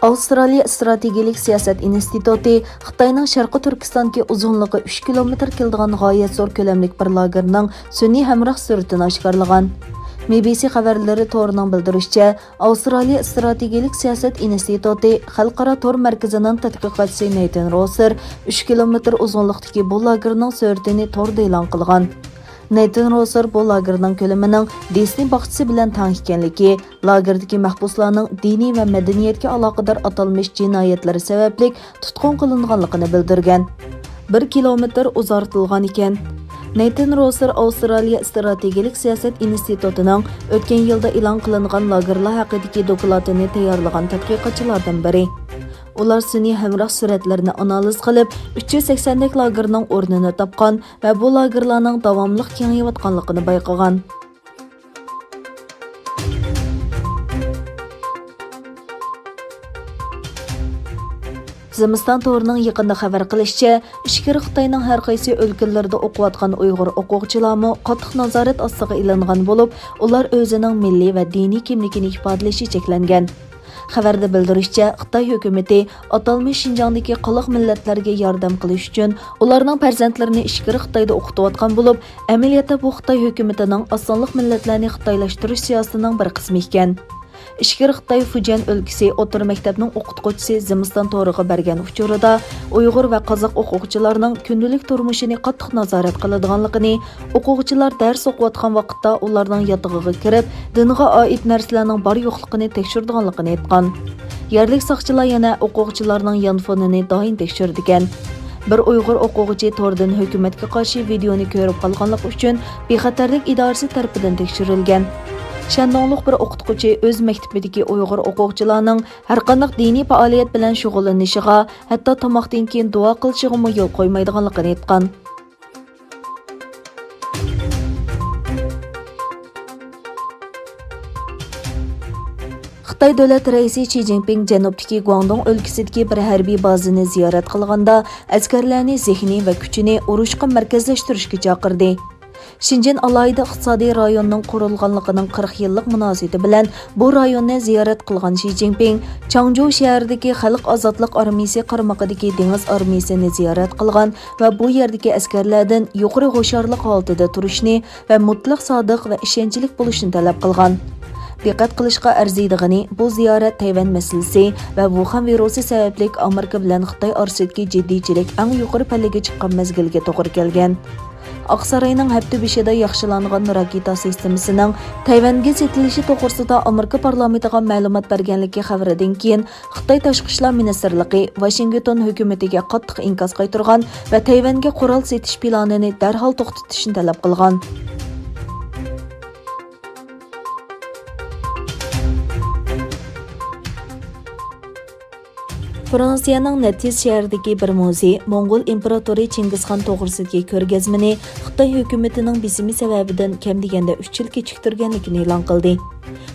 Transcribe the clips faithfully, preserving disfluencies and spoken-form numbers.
ئاۋسترالىيە ئىستراتېگىيەلىك سىياسەت ئىنستىتۇتى خىتاينىڭ شەرقىي تۈركىستاندىكى ئۇزۇنلۇقى ئۈچ كىلومېتىر كېلىدىغان غايەت زور كۆلەملىك بىر لاگېرنىڭ سۈنئىي ھەمراھ سۈرىتىنى ئاشكارىلىغان. مې بې سې خەۋەرلىرى تورىنىڭ بىلدۈرۈشىچە، ئاۋسترالىيە ئىستراتېگىيەلىك سىياسەت ئىنستىتۇتى خەلقئارا تور مەركىزىنىڭ تەتقىقاتچىسى نېيتن روسېر ئۈچ كىلومېتىر ئۇزۇنلۇقتىكى بۇ لاگېرنىڭ سۈرىتىنى توردا ئېلان قىلغان. نېيتن روسېر بۇ لاگېرنىڭ كۆلىمىنىڭ دىسنېي باغچىسى بىلەن تەڭ ئىكەنلىكى، لاگېردىكى مەھبۇسلارنىڭ دىنىي ۋە مەدەنىيەتكە ئالاقىدار ئاتالمىش جىنايەتلىرى سەۋەبلىك تۇتقۇن قىلىنغانلىقىنى بىلدۈرگەن. بىر كىلومېتىر ئۇزارتىلغان ئىكەن. نېيتن روسېر ئاۋسترالىيە ئىستراتېگىيەلىك سىياسەت ئىنستىتۇتىنىڭ ئۆتكەن يىلدا ئېلان قىلىنغان لاگېرلار ھەققىدىكى دوكلاتىنى تەييارلىغان تەتقىقاتچىلاردىن بىرى. ئۇلار سۈنئىي ھەمراھ سۈرەتلىرىنى ئانالىز قىلىپ، ئۈچ يۈز سەكسەندەك لاگېرنىڭ ئورنىنى تاپقان ۋە بۇ لاگېرلارنىڭ داۋاملىق كېڭىيىۋاتقانلىقىنى بايقىغان. زىمىستان تورىنىڭ يېقىندا خەۋەر قىلىشىچە، ئىچكىرى خىتاينىڭ ھەر قايسى ئۆلكىلىرىدە ئوقۇۋاتقان ئۇيغۇر ئوقۇغۇچىلارمۇ قاتتىق نازارەت ئاستىغا ئېلىنغان بولۇپ، ئۇلار ئۆزىنىڭ مىللىي ۋە دىنىي كىملىكىنى ئىپادىلىشى چەكلەنگەن. خەۋەردە بىلدۈرۈشىچە، خىتاي ھۆكۈمىتى ئاتالمىش شىنجاڭدىكى قالاق مىللەتلەرگە ياردەم قىلىش ئۈچۈن ئۇلارنىڭ پەرزەنتلىرىنى ئىچكىرى خىتايدا ئوقۇتۇۋاتقان بولۇپ، ئەمەلىيەتتە بۇ خىتاي ھۆكۈمىتىنىڭ ئاز سانلىق مىللەتلەرنى خىتايلاشتۇرۇش سىياسىتىنىڭ بىر قىسمى ئىكەن. ئىچكىرى خىتاي فۇجيەن ئۆلكىسى ئوتتۇرا مەكتەپنىڭ ئوقۇتقۇچىسى زىمىستان تورىغا بەرگەن ئۇچۇرىدا، ئۇيغۇر ۋە قازاق ئوقۇغۇچىلارنىڭ كۈندىلىك تۇرمۇشىنى قاتتىق نازارەت قىلىدىغانلىقىنى، ئوقۇغۇچىلار دەرس ئوقۇۋاتقان ۋاقىتتا ئۇلارنىڭ ياتىقىغا كىرىپ، دىنغا ئائىت نەرسىلەرنىڭ بار-يوقلۇقىنى تەكشۈرىدىغانلىقىنى ئېيتقان. يەرلىك ساقچىلار يەنە ئوقۇغۇچىلارنىڭ يانفونىنى دائىم تەكشۈرىدىكەن. بىر ئۇيغۇر ئوقۇغۇچى توردىن ھۆكۈمەتكە قارشى ۋىدېئونى كۆرۈپ قالغانلىقى ئۈچۈن بىخەتەرلىك ئىدارىسى تەرىپىدىن تەكشۈرۈلگەن. شەندۇڭلۇق بىر ئوقۇتقۇچى ئۆز مەكتىپىدىكى ئۇيغۇر ئوقۇغۇچىلارنىڭ ھەرقانداق دىنىي پائالىيەت بىلەن شۇغۇللىنىشىغا، ھەتتا تاماقتىن كېيىن دۇئا قىلىشىغىمۇ يول قويمايدىغانلىقىنى ئېيتقان. خىتاي دۆلەت رەئىسى شى جىنپىڭ جەنۇبتىكى گۇاڭدۇڭ ئۆلكىسىدىكى بىر ھەربىي بازىنى زىيارەت قىلغاندا، ئەسكەرلەرنى زېھنىي ۋە كۈچىنى ئۇرۇشقا مەركەزلەشتۈرۈشكە چاقىردى. شېنجېن ئالاھىدە ئىقتىسادىي رايونىنىڭ قۇرۇلغانلىقىنىڭ قىرىق يىللىق مۇناسىۋىتى بىلەن بۇ رايوننى زىيارەت قىلغان شى جىنپىڭ چاڭجۇ شەھىرىدىكى خەلق ئازادلىق ئارمىيىسى قارمىقىدىكى دېڭىز ئارمىيىسىنى زىيارەت قىلغان ۋە بۇ يەردىكى ئەسكەرلەردىن يۇقىرى ھوشيارلىق ھالىتىدە تۇرۇشنى ۋە مۇتلەق سادىق ۋە ئىشەنچلىك بولۇشنى تەلەپ قىلغان. دىققەت قىلىشقا ئەرزىيدىغىنى، بۇ زىيارەت تەيۋەن مەسىلىسى ۋە ۋۇخەن ۋىرۇسى سەۋەبلىك ئامېرىكا بىلەن خىتاي ئارىسىدىكى جىددىيچىلىك ئەڭ يۇقىرى پەللىگە چىققان مەزگىلگە توغرا كەلگەن. ئاقساراينىڭ ھەپتە بېشىدا ياخشىلانغان راكېتا سىستېمىسىنىڭ تەيۋەنگە سېتىلىشى توغرىسىدا ئامېرىكا پارلامېنتىغا مەلۇمات بەرگەنلىكى خەۋىرىدىن كېيىن، خىتاي تاشقى ئىشلار مىنىستىرلىقى ۋاشىنگتون ھۆكۈمىتىگە قاتتىق ئىنكاس قايتۇرغان ۋە تەيۋەنگە قورال سېتىش پىلانىنى دەرھال توختىتىشنى تەلەپ قىلغان. فرانسىيەنىڭ نەتىس شەھىرىدىكى بىر مۇزېي موڭغۇل ئىمپېراتورى چىڭگىزخان توغرىسىدىكى كۆرگەزمىنى خىتاي ھۆكۈمىتىنىڭ بېسىمى سەۋەبىدىن كەم دېگەندە ئۈچ يىل كېچىكتۈرگەنلىكىنى ئېلان قىلدى.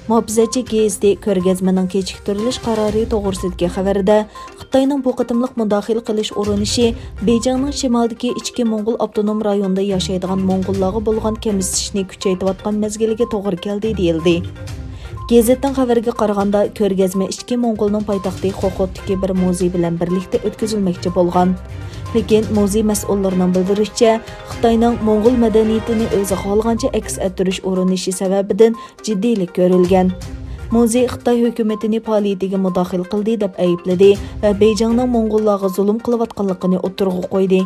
مۇھاپىزەتچى گېزىتى كۆرگەزمىنىڭ كېچىكتۈرۈلۈش قارارى توغرىسىدىكى خەۋىرىدە، خىتاينىڭ بۇ قېتىملىق مۇداخىلە قىلىش ئۇرۇنۇشى بېيجىڭنىڭ شىمالىدىكى ئىچكى موڭغۇل ئاپتونوم رايونىدا ياشايدىغان موڭغۇللارغا بولغان كەمسىتىشنى كۈچەيتىۋاتقان مەزگىلىگە توغرا كەلدى، دېيىلدى. گېزىتنىڭ خەۋىرىگە قارىغاندا، كۆرگەزمە ئىچكى موڭغۇلنىڭ پايتەختى خوخوتتىكى بىر مۇزېي بىلەن بىرلىكتە ئۆتكۈزۈلمەكچى بولغان. لېكىن مۇزېي مەسئۇللىرىنىڭ بىلدۈرۈشىچە، خىتاينىڭ موڭغۇل مەدەنىيىتىنى ئۆزى خالىغانچە ئەكس ئەتتۈرۈش ئۇرۇنۇشى سەۋەبىدىن جىددىيلىك كۆرۈلگەن. مۇزېي خىتاي ھۆكۈمىتىنى پائالىيىتىگە مۇداخىلە قىلدى دەپ ئەيىبلىدى ۋە بېيجىڭنىڭ موڭغۇللارغا زۇلۇم قىلىۋاتقانلىقىنى ئوتتۇرىغا قويدى.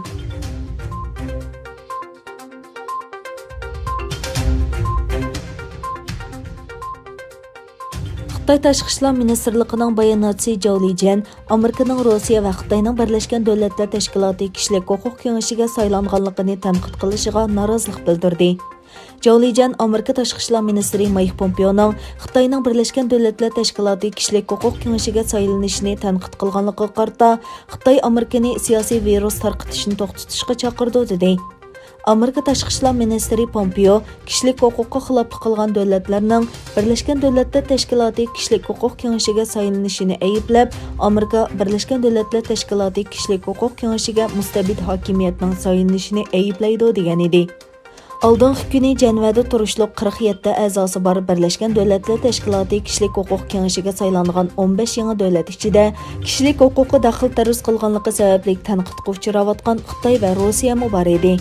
خىتاي تاشقى ئىشلار مىنىستىرلىقىنىڭ باياناتچىسى جاۋ لىجيەن ئامېرىكىنىڭ روسىيە ۋە خىتاينىڭ بىرلەشكەن دۆلەتلەر تەشكىلاتى كىشىلىك ھوقۇق كېڭىشىگە سايلانغانلىقىنى تەنقىد قىلىشىغا نارازىلىق بىلدۈردى. جاۋ لىجيەن ئامېرىكا تاشقى ئىشلار مىنىستىرى مايك پومپېئونىڭ خىتاينىڭ بىرلەشكەن دۆلەتلەر تەشكىلاتى كىشىلىك ھوقۇق كېڭىشىگە سايلىنىشىنى تەنقىد قىلغانلىقىغا قارىتا، خىتاي ئامېرىكىنى سىياسىي ۋىرۇس تارقىتىشنى توختىتىشقا چاقىرىدۇ، دېدى. ئامېرىكا تاشقى ئىشلار مىنىستىرى پومپېئو كىشىلىك ھوقۇققا خىلاپلىق قىلغان دۆلەتلەرنىڭ بىرلەشكەن دۆلەتلەر تەشكىلاتى كىشىلىك ھوقۇق كېڭىشىگە سايلىنىشىنى ئەيىبلەپ، ئامېرىكا بىرلەشكەن دۆلەتلەر تەشكىلاتى كىشىلىك ھوقۇق كېڭىشىگە مۇستەبىت ھاكىمىيەتنىڭ سايلىنىشىنى ئەيىبلەيدۇ، دېگەن ئىدى. ئالدىنقى كۈنى جەنۋەدە تۇرۇشلۇق قىرىق يەتتە ئەزاسى بار بىرلەشكەن دۆلەتلەر تەشكىلاتى كىشىلىك ھوقۇق كېڭىشىگە سايلانغان ئون بەش يېڭى دۆلەت ئىچىدە كىشىلىك ھوقۇققا دەخلى تەرۇز قىلغانلىقى سەۋەبلىك تەنقىدقە ئۇچراۋاتقان خىتاي ۋە روسىيەمۇ بار ئىدى.